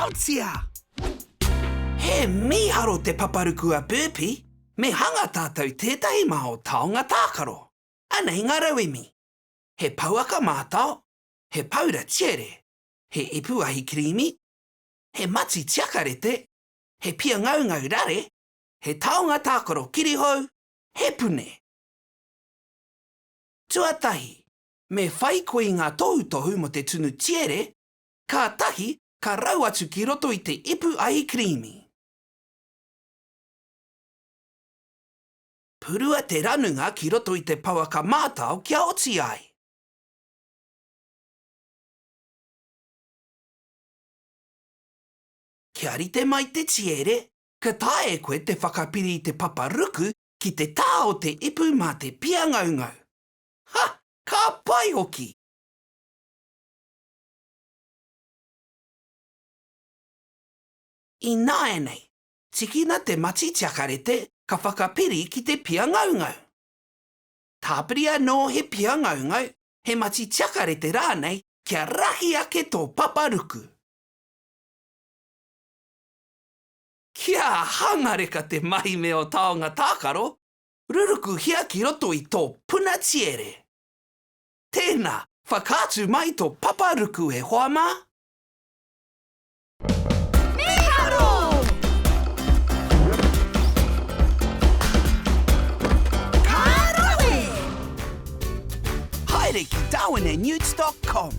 Kia oti! He mīharo te paparuku a Burpee, me hanga tātou tētahi mā o taonga tākaro. Anei ngā rauemi. He pouaka mātao, he paura tiere, he ipu ahi kirīmi, he mati tiakarete, he pia ngaungau rare, he taonga tākaro kirihou, he pune. Tuatahi, me whai koe i ngā tohutohu mō te tunu tiere, kātahi ka rau atu ki roto i te ipu ahi kirīmi. Purua te ranunga ki roto i te pouaka mātao kia oti ai. Kia rite mai te tiere, ka taea e koe te whakapiri i te papa ruku ki te taha o te ipu mā te pia ngaungau. Ha! Ka pai hoki! Ināianei, tikina te mati tiakarete ka whakapiri ki te pia ngaungau. Tāpiri anō he pia ngaungau, he mati tiakarete rānei kia rahi ake tō papa ruku. Kia hangareka te mahi me ō taonga tākaro, rurukuhia ki roto i tō puna tiere. Tēnā, whakaatu mai tō papa ruku e hoa mā! Mīharo! Ka rawe! Haere ki darwinandnewts dot com.